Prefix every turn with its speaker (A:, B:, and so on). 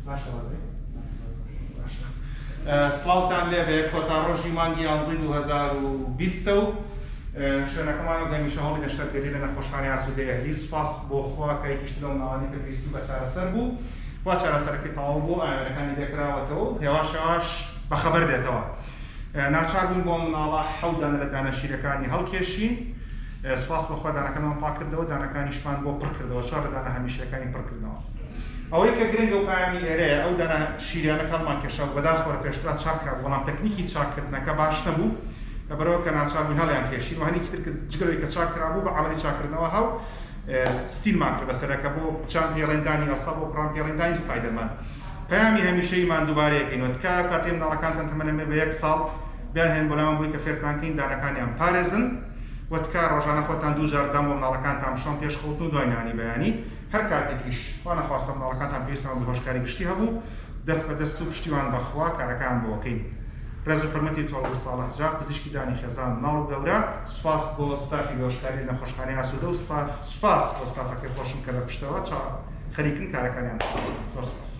A: باشە وەزعی؟ باشە. سڵاوتان لێبێ کۆتا ڕۆژی مانگی یانزەی 2020 و شوێنەکەمان وەک هەمیشە هۆڵی نەشتەرگەری لە نەخۆشخانەی ئاسوودەی ئەهلی. سوپاس بۆ خوا کە یەکیشتر لەو مناڵانەی کە پێویستی بە چارەسەر بوو وا چارەسەرەکەی تەواو بوو، ئامێرەکانی لێکراوەتەوە و هێواش هێواش بەخەبەر دێتەوە. ناچار بووین بۆ مناڵە حەوت دانە لە دانە شیرەکانی هەڵکێشین. سوپاس بۆ خوا دانەکانمان پاک کردەوە، دانەکانیشمان بۆ پڕ کردەوە، چوار لە دانە هەمیشەیەکانی پڕ کردەوە. ئەوەی کە گرنگە و پەیامی ئێرەیە، ئەو دانە شیریانە کە هەڵمان کێشا بوو، بەداخەوە لە پێشترا چاک کرابوو، بەڵام تەکنیکی چاککردنەکە باش نەبوو، لەبەرئەوە کە ناچار بووین هەڵیان کێشین و هەنێکی تر کە جگە لەوەی کە چاک کرابوو، بە عەمەلی چاککردنەوە هەو ستیلمان کرد بەسەرا کە بۆ کچان پێڵێن دانی ئەڵسا، بۆ کوڕان پێڵێن دانی سپایدەرمان. پەیامی هەمیشەییمان دووبارەیەکەینەوە، تکایە کاتێ منداڵەکانتان تەمەنیان بێ بە یەک ساڵ، بیانهێنن بۆ لامان بۆی کە فێرتان کەین دانەکانیان بپارێزن و تکایە ڕۆژانە خۆتان دوو جار دان بۆ منداڵەکانتان بشۆن پێش خەوتن و دوای نانی بەیانی. هەر کاتێکیش خوا نەخواستە منداڵەکانتان پێویستیان بە بێهۆشکاری گشتی هەبوو، دەست بە دەست و پشتیوان بە خوا کارەکەیان بۆ ئەکەین. ڕێز و حورمەتی تۆڵگور ساڵح جاف پزیشکی دانی خێزان منداڵ و گەورە، سوپاس بۆ ستافی بێهۆشکاری لە نەخۆشخانەی ئاسوودە و سوپاس بۆ ستافەکەی خۆشم کە لە پشتەوە چا خەریکن کارەکانیان تەواو دەکەن. زۆر سوپاس.